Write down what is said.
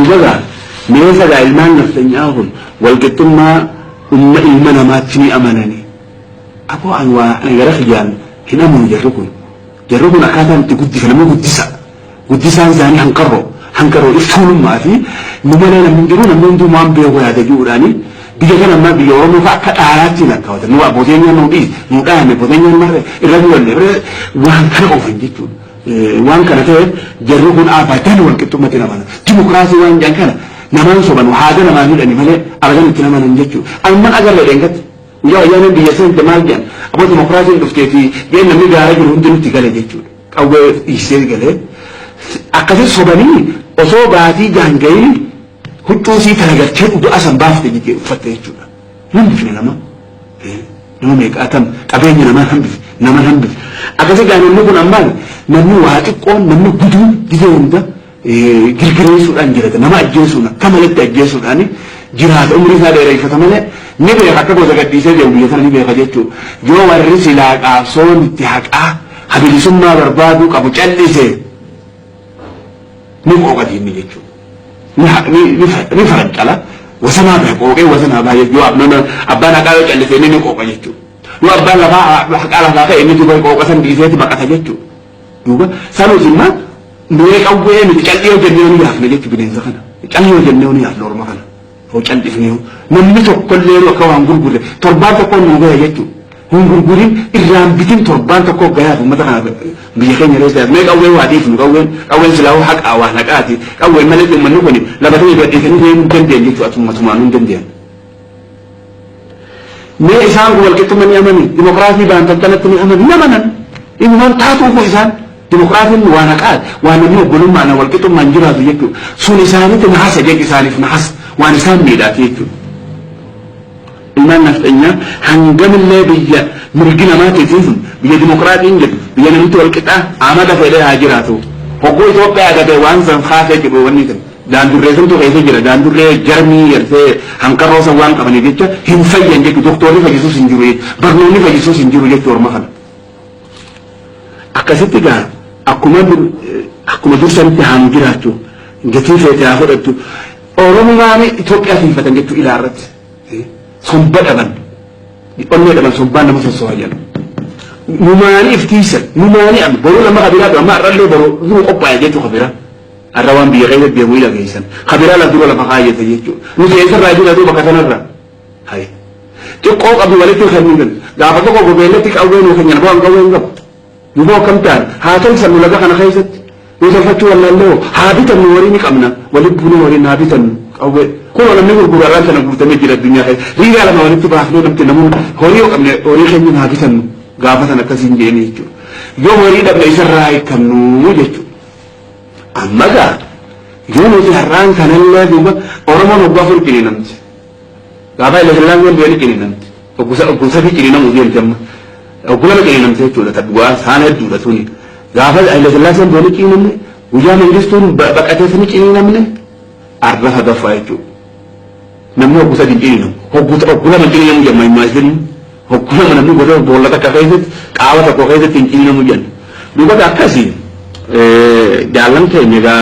Duuba gaa meesa gaa ilmaan nafxanyaa kun walqixxummaa umma ilma namaatti ni amanani. Aboo an waa ani gara kiyyaan hin amanu jarri kun. Jarri kun akkaataan itti guddisa nama guddisa. Guddisaan isaanii hanqarroo hanqarroo iftuulummaa fi nu malee namni hin jiru namni hunduu waan beeku yaada jiruudhaani biyya kana ammaa biyya Oromoo fa'a akka dhaalaatti lakkaawatan. Nu abbooteen nu dhiis nu dhaame abbooteen marre irra bulanne waan kana oofan jechuudha. Waan kana ta'eef jarri kun abadan wal qixxummatti amanan. Dimokiraasii waan jedhan kana namaan soban haada namaan hidhani malee abadan itti amanan jechuudha. Amman agarra dheengatti. Guyyaa wayyaaneen biyya seente maal jedhan aboo dimokiraasiin dhuftee fi jeen namni gaara jiru hundi nutti gale jechuudha. Qawwee dhiisee galee akkasii sobanii osoo baatii jaanga'iin huccuu sii tana galchee dhugaa san baafte jettee uffatte jechuudha. Hambifne nama. Nama meeqaatam qabeenya namaa hambifne nama hambifne. Akkasii gaa namni kun ammaan namni waa xiqqoon namni guduun gizee hunda girgireessuudhaan jirata nama ajjeesuun akka malatti ajjeesuudhaan jiraata umrii isaa dheereffata malee ni beeka akka gosa gadhiisee deemu biyya sana ni beeka jechuudha. Yoo warri silaa qaabsoon itti haqaa habilisummaa barbaaduu qabu callise ni qooqati inni jechuudha. Ni farancala wasanaa bahe qooqee wasanaa bahe yoo abbaan haqaa yoo callise inni ni qooqa jechuudha. Yoo abbaan lafaa haqaa lafaa ka'e inni duuba qooqa san dhiiseeti baqata jechuudha. Duuba sanuus immoo mee qawwee miti callii yoo jennee ni yaafna jechuudha bineensa kana. Callii yoo jennee ni yaafna orma kana. Hoo callifnee namni tokkollee akka waan gurgurre torbaan tokko nu gahe jechuudha. Hin gurgurin irraan bitin torbaan tokko gahaaf uummata kana biyya keenya keessa mee qawwee waa dhiifnu qawween qawween silaa haqaa waan haqaati qawween malee uummanni kun lafa ta'e gadhiisanii deemuu hin dandeenye jechuudha atummatumaan hin dandeenye. Mee isaan kun walqixxummaa ni amani dimokiraasii baantan kanatti ni amani namanan inumaan taatuu isaan dimokiraasiin waan haqaati waan namni obbolummaan walqixxummaan jiraatu jechuudha sun isaanitti nahasa jechuudha isaaniif nahasa waan isaan miidhaati jechuudha. Ilmaan nafxanyaa hangamillee biyya mirgi namaatiif biyya dimokiraatiin jedhu biyya namni walqixxaa amala fedhee haa jiraatu. Hogguu Itoophiyaa agatee waan san kaasee jiru wanni kun daandurree santu keessa jira daandurree jarmii gartee hanqarroo san waan qabaniif jecha hin fayyan jechuudha doktorri fayyisuus hin jiru jechuudha barnoonni fayyisuus hin jiru jechuudha orma kana. Akkasitti gaa akkuma dursanitti haa nu jiraachuu gatii feete haa fudhattu Oromomaan Itoophiyaa tiifatan jechuu ilaa irratti somba dhaban onnee dhaban sombaan nama sossoha jedhu. Numaanii iftiisan numaanii amma boruu nama kabiraa amma har'allee boruu nu qophaa'e jechuu kabiraa. Har'a waan biyya keessa deemu ila geessan kabiraa la dura lafa kaayyate jechuudha. Nuti eessarraa jira duuba bakka sanarraa. Hayi. Xiqqoo qabdu walitti kennuudhaan gaafa tokko gobeellatti qawwee nuu kennan bu'aan qawwee hin qabu. Nu boo akkam ta'an haa tolfannu laga kana keessatti nu tolfachuu wallaallee haa bitannu horii ni qabna walitti buunee horii haa bitannu qawwee. Kun namni gurguru har'aan kana guutamee jira addunyaa keessa riigaa lama walitti baafnee namti namoonni horii yoo qabne horii keenya haa bitannu gaafa sana akkasiin jeeni jechuudha. Yoo horii dhabne isarraa hiikannu jechuudha. Amma gaa yoo nuti har'aan kanallee duuba Oromoon waggaa afur ciniinamti. Gaafa Haile Sillaaseen du'e ni ciniinamti. Oggu sadii ciniinamuu deemti amma. Oggu lama ciniinamti jechuudha ta dhugaa saana hedduudha tuni. Gaafa Haile Sillaaseen du'e ni ciniinamne guyyaa Mangistuun baqatees ni ciniinamne arra sadaffaa jechuudha. Namni oggu sadii ciniinamu. Oggu lama ciniinamu jenna imaasin. Oggu lama namni gosa boolla takka keessatti qaama tokko keessatti hin ciniinamu jenna. Duuba akkasii jaallan keenya gaa.